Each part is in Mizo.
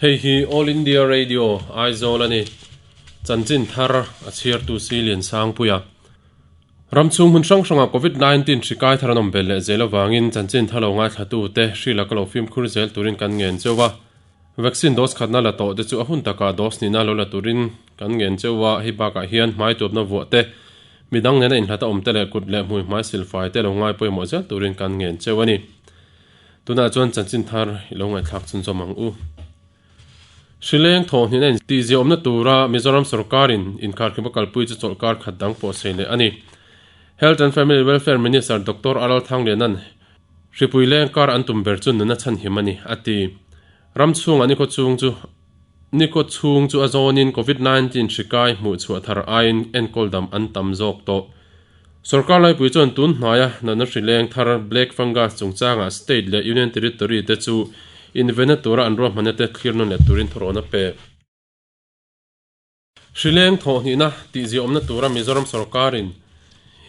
Hei hi All India Radio, Aizawl a ni. Chanchin thar a chhiartu si Liansangpuia. Ram chhung hmun hrang hrangah Covid 19 hri kai thar an awm belh leh zel avangin chanchin thar lo ngaithlatute hri laka lo fimkhur zel turin kan ngen cheu a. Vaccine dose khatna la tawh te chu a hun takah dose nihna lo la turin kan ngen cheu a, hei bakah hian hmai tuapna vuah te, midang nena inhlat a awm te leh kut leh hmui hmai silfai te lo ngai pawimawh zel turin kan ngen cheu a ni. Tunah chuan chanchin thar i lo ngaihthlak chhunzawm ang u. Hrileng thawhhnihna in tihziahawmna tura Mizoram sawrkarin inkharkhip a kalpui chu chawlhkar khat dang pawh sei leh a ni. Health and Family Welfare Minister Doctor Aral Thanglianan Hripui leng kar an tum ber chu nuna chhanhim a ni, a ti. Ram chhungah nikhaw chung chu nikhaw chhung chu a zawnin Covid 19 hri kai hmuh chhuah thar aiin enkawl dam an tam zawk tawh. Sorkar laipui chuan tun hnaia natna hri leng thar Black Fungus chungchangah state leh Union Territory te chu invenna tura an ruahmanna te thlir nawn leh turin thawrawn a pe. Hrileng thawhhnihna tihziahawmna tura Mizoram sorkarin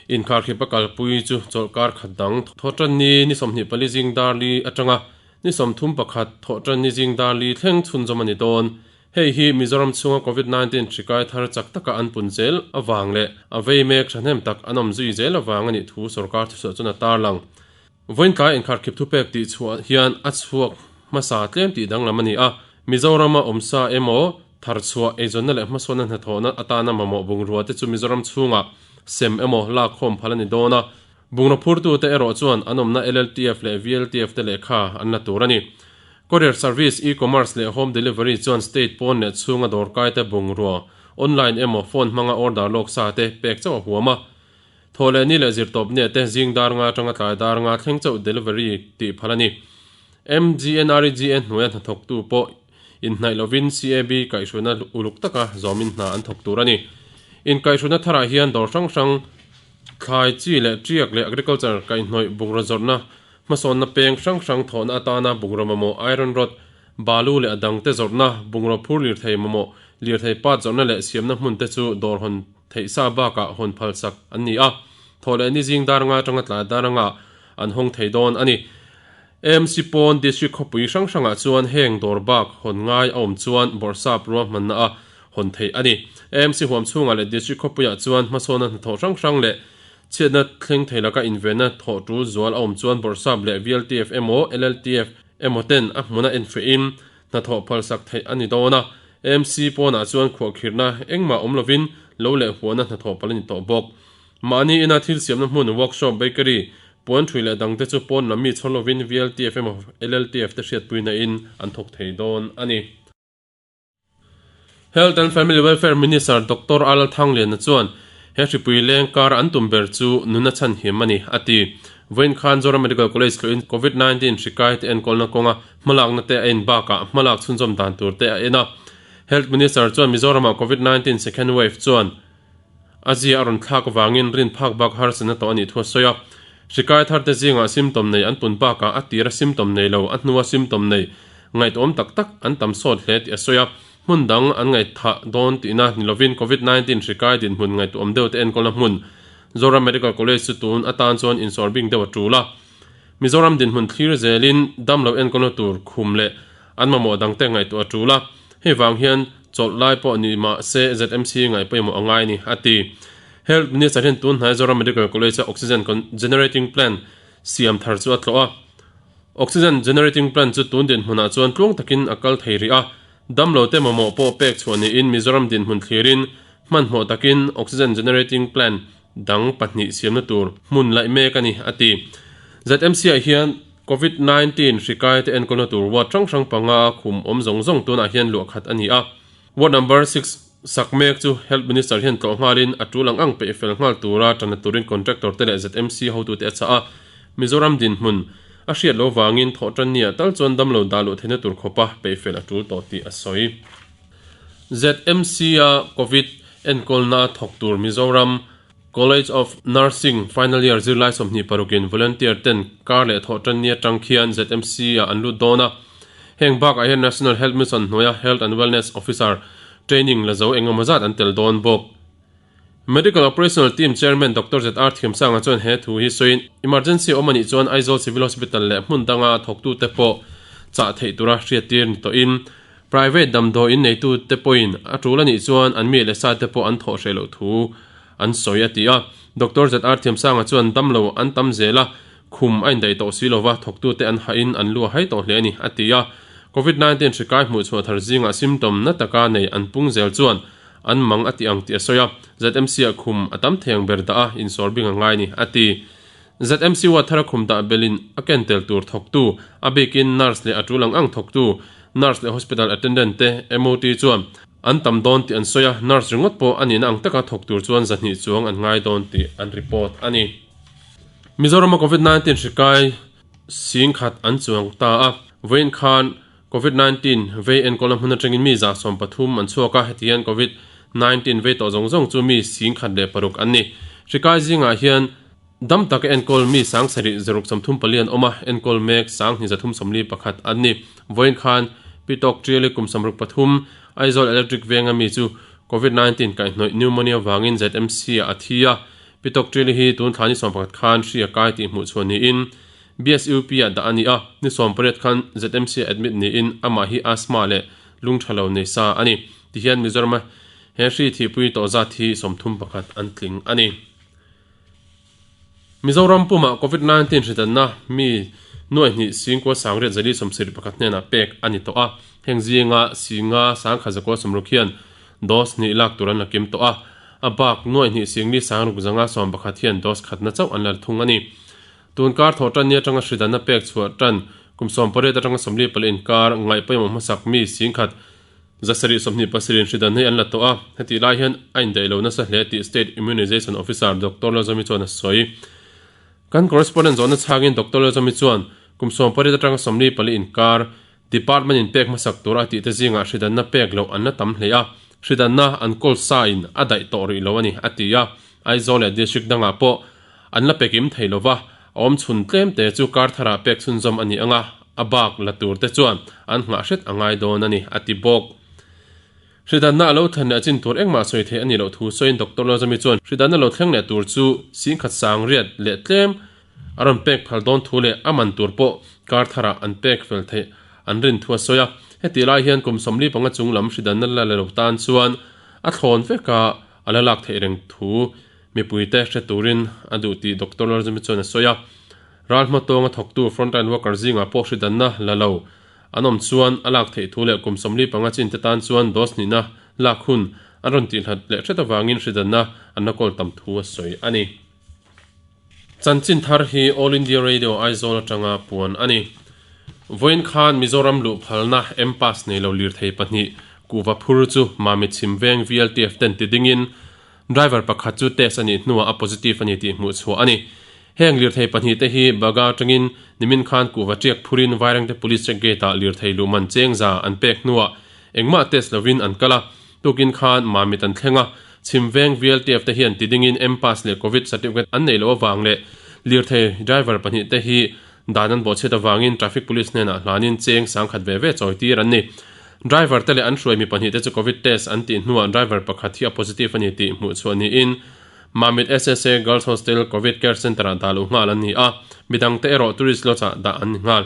inkharkhip a kalpui chu chawlhkar khat dang thawhtanni ni 24 zing dar li atanga ni 31 thawhtanni zing dar li thleng chhunzawm a ni dawn. Hei hi Mizoram chhunga Covid 19 hri kai thar chak taka an pun zel avang leh a vei mek thahnem tak an awm zui zel avang a nih thu sorkar thuchhuah chuan a tarlang. Vawiintlai inkharkhip thupek tih chhuah hian a chhuak hmasa tlem tih danglam a ni a, Mizorama awmsa emaw tharchhuah eizawnna leh hmasawnna hnathawhna atana mamawh bungrua te chu Mizoram chhungah sem emaw lakkhawm phal a ni dawn a, bungraw phurtute erawh chuan an awmna LLTF leh VLTF te lehkha an la tur a ni. Courier service, e-commerce leh home delivery chuan state pawn leh chhunga dawrkaite bungrua online emaw phone hmanga order lawk sa te pek chauh a huam a. Thaw leh ni leh zirtawp nia te zing dar nga atanga tlai dar nga thleng chauh delivery tih phal a ni. MGNREGA hnuaia hnathawktu pawh inhnaih lovin CAB kaihhruaina uluk taka zawmin hna an thawk tur a ni. Inkaihhruaina tharah hian dawr hrang hrang, thlai chi leh tiak leh agriculture kaihhnawih bungraw zawrhna, hmasawnna peng hrang hrang thawhna atana bungraw mamawh iron rod, balu leh a dangte zawrhna, bungraw phur lirthei mamawh, lirthei part zawrhna leh siamna hmun te chu dawr hawn Theih sa bakah hawn phalsak an ni a, thaw leh ni zing dar nga atanga tlai dar anga an hawng thei dawn a ni. AMC pawn District khawpui hrang hrangah chuan heng dawr bak hawn ngai a awm chuan bawrhsap ruahmanna a hawn theih a ni. AMC huam chhungah leh District khawpuiah chuan hmasawnna hnathawh hrang hrang leh chhiatna thleng thei laka invenna thawh tul zual a awm chuan bawrhsap leh VLTF emaw LLTF emaw ten a hmuna enfehin hnathawh phalsak theih a ni dawn a. MC pawnah chuan khuahkhirhna engmah awm lovin lo leh huana hnathawh palh a ni tawh bawk. Mahni ina thil siamna hmun, workshop, bakery, puan ṭhui leh dangte chu pawn lam mi chhawr lovin VLTF emaw LLTF te hriatpuina in an thawk thei dawn a ni. Health and Family Welfare Minister Doctor Alal Thangliana chuan he hripui leng kar an tum ber chu nuna chhanhim a ni, a ti. Vawiin khan Zoram Medical College tluin Covid 19 hri kai te enkawlna kawnga hmalakna te a en bakah hmalak chhunzawm dan tur te a en a. Health Minister chuan Mizoramah Covid 19 second wave chuan a zia a rawn thlak avangin rin phak bak harsatna tawh a nih thu a sawi a. Hri kai thar te zingah symptom nei an pun bakah a tira symptom nei lo, a hnua symptom nei ngaihtuahawm tak tak an tam sawt hle tih a sawi a. Hmun dang an ngaihthah dawn tihna ni lovin Covid 19 hri kai dinhmun ngaihtuahawm deuh te enkawlna hmun Zoram Medical College chu tun atan chuan insawr bing deuh a tul a. Mizoram dinhmun thlir zelin damlo enkawlna tur khum leh an mamawh dangte ngaihtuah a tul a. Hei vang hian chawlh lai pawh ni mah se ZMC ngaih pawimawh a ngai a ni, a ti. Health Minister hian tun hnai Zoram Medical College-a Oxygen Generating Plant siam thar chu a tlawh a. Oxygen Generating Plant chu tun dinhmunah chuan tluang takin a kal thei rih a. Damlote mamawh pawh pek chhuah niin Mizoram dinhmun thlirin Hmanhmawh takin Oxygen Generating Plant dang pahnih siamna tur hmun laih mek a ni, a ti. ZMC-ah hian Covid 19 hri kaite enkawlna tur ward hrang hrang panga khum awm zawng zawng tunah hian luah khat a ni a. Ward number six sak mek chu Health Minister hian tlawh nghalin a tul ang ang peih fel nghal tura tanna turin contractor te leh ZMC hotute a chah a. Mizoram dinhmun a hriat lo vangin thawhtanni ah tal chuan damlo dah luh theihna tur khawpa peih fel a tul tawh tih a sawi. ZMC-a Covid enkawlna thawk tur Mizoram College of Nursing final year zirlai 26 in volunteer ten kar leh thawh tanni atang khian ZMC-ah an lut dawn a. Heng bakah hian National Health Mission hnuaia Health and Wellness Officer training la zo engemaw zat an tel dawn bawk. Medical Operational Team Chairman Doctor ZR Thiamsanga chuan he thu hi sawiin emergency awm a nih chuan Aizawl Civil Hospital leh hmun danga thawktute pawh chah theih tura hriattir ni tawhin. Private damdawi in neitu te pawhin a tul a nih chuan an mi leh sa te pawh an thawh hreh loh thu an sawi a ti a. Doctor ZR Thiamsanga chuan damlo an tam zel a, khum a indaih tawh si lova thawktute an hahin an lu a hai tawh hle a ni a ti a. Covid 19 hri kai hmuh chhuah thar zingah symptom na taka nei an pung zel chuan an mang a ti ang tih a sawi a. ZMC ah khum a tam thei ang ber dah a insawr bing a ngai a ni a ti. ZMC ward thara khum dah belin a ken tel tur thawktu, a bikin nurse leh a tul ang ang thawktu, nurse leh hospital attendant te, MOT chuan an tam dawn tih an sawi a, nurse ringawt pawh a nihna ang taka thawk tur chuan zahnih chuang an ngai dawn tih an report a ni. Mizorama Covid 19 hri kai singkhat an chuang ta a, vawiin khan Covid 19 vei enkawlna hmun atangin mi 130 an chhuak a, heti hian Covid 19 vei tawh zawng zawng chu mi 1006 an ni. Hri kai zingah hian Dam taka enkawl mi 70 634 an awm a, enkawl mek 2341 an ni. Vawiin khan Pitok Triali kum 63, Aizawl Electric venga mi chu Covid 19 kaihhnawih pneumonia vangin ZMC ah a thi a. Pitok Triali hi tun thla ni 11 khan hri a kai tih hmuh chhuah niin BSUP ah dah a ni a, ni 18 khan ZMC ah admit niin amah hi asthma leh lung tha lo nei sa a ni. Tihian Mizoram a he hri thihpui tawh zat hi 31 an tling a ni. Mizoram pumah Covid 19 hridanna mi nuai hnih singkua sangriat zali 71 hnenah pek a ni tawh a, heng zinga singa sangkhat zakua sawmruk hian dose hnih lak tur an la kim tawh a, a bak nuai hnih singli sangruk zanga 11 hian dose khatna chauh an la thung a ni. Tun kar thawh tan ni atanga hridanna pek chhuah tan kum 18 atanga 44 inkar ngaih pawimawh hmasak mi singkhat 727 in hridan hi an la tawh a, hetih lai hian a indaih lo nasa hle tih State Immunization Officer Doctor Lalzawmi chuan a sawi. Kan correspondent zawhna chhangin Doctor Lalzawmi chuan kum 18 atanga 44 inkar Department in pek hmasak tur a tih te zingah hridanna pek loh an la tam hle a, hridanna an kawl sa in a daih tawh rih lo a ni a ti a, Aizawl leh District dangah pawh an la pekim thei lova, a awm chhun tlem te chu kar tharah pek chhunzawm a ni ang a, a bak la tur te chuan an nghah hret a ngai dawn a ni, a ti bawk. Hridanna a lo thlen leh chin tur engmah sawi theih a nih loh thu sawiin Doctor Lalzami chuan hridanna lo thleng leh tur chu singkhat sang riat leh tlem a rawn pek phal dawn thu leh a man tur pawh kar tharah an pek fel theih an rin thu a sawi a. Hetih lai hian kum 45 chung lam hridanna la lo tan chuan a thlawn vek a, a la lak theih reng thu mipuite hre turin a duh tih Doctor Lalzami chuan a sawi a. Ral hma tawnga thawktu frontline worker zingah pawh hridanna la lo an awm chuan a lak theih thu leh kum 45 chin te tan chuan dose hnihna lak hun an rawn tihhlat leh hret avangin hridanna an la kawl tam thu a sawi a ni. Chanchin thar hi All India Radio Aizawl atanga puan a ni. Vawiin khan Mizoram luh phalna M-Pass nei lo lirthei pahnih kuhva phur chu Mami Chhim Veng VLTF ten ti dingin Driver pakhat chu test a nih hnuah a positive a ni tih hmuh chhuah a ni. Heng lirthei pahnih te hi Baga atangin nimin khan kuhva tiak phurin Vairengte Police check gate ah lirthei luhman chengza an pek hnuah engmah test lovin an kal a. Tukin khan Mamit an thleng a, Chhim Veng VLTF te hian tidingin M-Pass leh Covid certificate an neih loh avang leh lirthei driver pahnih te hi dan an bawhchhiat avangin Traffic Police hnenah hlanin cheng sangkhat ve ve chawi tir an ni. Driver te leh an hruai mi pahnih te chu Covid test an tih hnuah driver pakhat hi a positive a ni tih hmuh chhuah niin Mamit SSA Girls Hostel Covid Care Centre ah dah luh nghal an ni a, midang te erawh Tourist Lodge ah dah an ni nghal.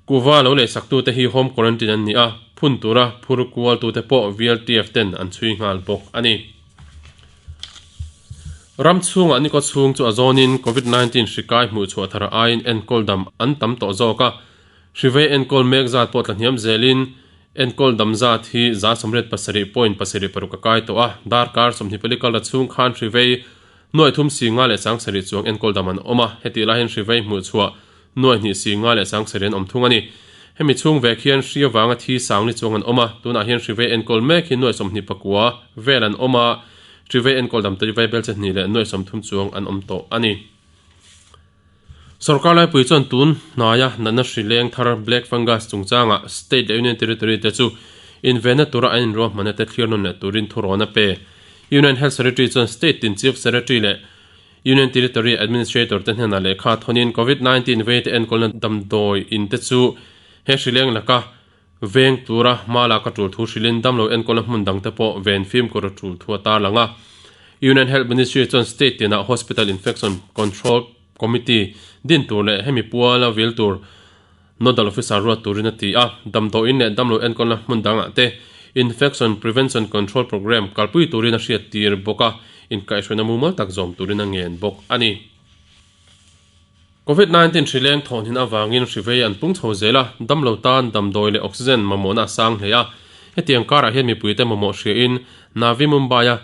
Kuhva lo lehsak tute hi home quarantine an ni a, phun tura phur kual tute pawh VLTF ten an chhui nghal bawk a ni. Ram chhungah nikaw chhung chu a zawnin Covid 19 hri kai hmuh chhuah thar aiin enkawl dam an tam tawh zawk a, hri vei enkawl mek zat pawh tlahniam zelin enkawl dam zat hi 77.76 a kai tawh a, darkar 24 kal la chhung khan hri vei nuaih thum si nga leh sang sarih chuang enkawl dam an awm a, hetih lai hian hri vei hmuh chhuah nuaih hnih si nga leh sang sarih an awm thung a ni. Hemi chhung vek hian hri avanga thi sang ni chuang an awm a, tunah hian hri vei enkawl mek hi nuaih 29 vel an awm a, hri vei enkawl dam tawih vai bel che hnih leh nuaih 30 chuang an awm tawh a ni. Sorkar laipui chuan tun hnaia natna hri leng thar Black Fungus chungchangah State leh Union Territory te chu invenna tura an inruahmanna te thlir nawn leh turin thurawn a pe. Union Health Secretary chuan State tin Chief Secretary leh Union Territory Administrator te hnenah lehkha thawnin Covid 19 veite enkawlna damdawi in te chu he hri leng laka veng tura hma lak a tul thu hrilhin damlo enkawlna hmun dang te pawh ven fimkhur a tul thu a tarlang a. Union Health Ministry chuan state tinah Hospital Infection Control Committee din tur leh hemi puala vil tur. Nodal Officer ruat turin a ti a, damdawiin leh damlo enkawlna hmun dangah te Infection Prevention Control Programme kalpui turin a hriattir bawk a, inkaihhruaina mumal tak zawm turin a ngen bawk a ni. Covid 19 hri leng thawhnin avangin hri vei an pung chho zel a, damlo tan damdawi leh oxygen mamawhna a sang hle a. Hetiang karah hian mipuite mamawh hriain Navi Mumbai-a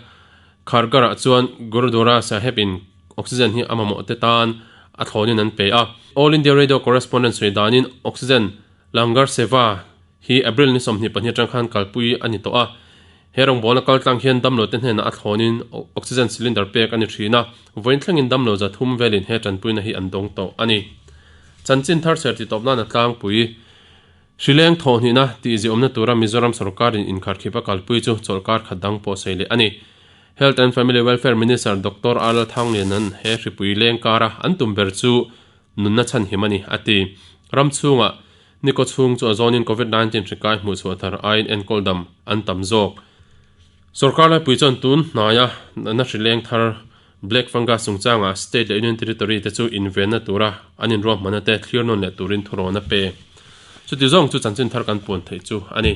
Kharghar-ah chuan Gurudwara Saheb-in oxygen hi a mamawhte tan a thlawnin an pe a. All India Radio correspondent sawi danin oxygen Langar Seva hi April ni 22 atang khan kalpui a ni tawh a. He rawngbawlna kal tlang hian damlote hnenah a thlawnin oxygen cylinder pek a ni thin a, vawiin thlengin damlo za thum velin he tanpuina hi an dawng tawh a ni. Chanchin thar ser titawp nana tlangpui Hrileng thawhhnihna tihziawmna tura Mizoram sorkarin inkharkhip a kalpui chu chawlhkar khat dang pawh sawi leh a ni. Health and Family Welfare Minister Doctor Arlal Thangliana'n he hripui leng kara an tum ber chu nunna chhanhim a ni, a ti. Ram chhungah ni kaw chhung chu a zawnin Covid 19 hri kai hmuh chhuah thar aiin enkawl dam an tam zawk. Sorkar laipui chuan tun hnaia na hri leng thar Black Fungus chungchangah State leh Union Territory te chu invenna tura an inruahmanna te thlir nawn leh turin thurawn a pe. Chuti zawng chu chanchin thar kan puan theih chu a ni.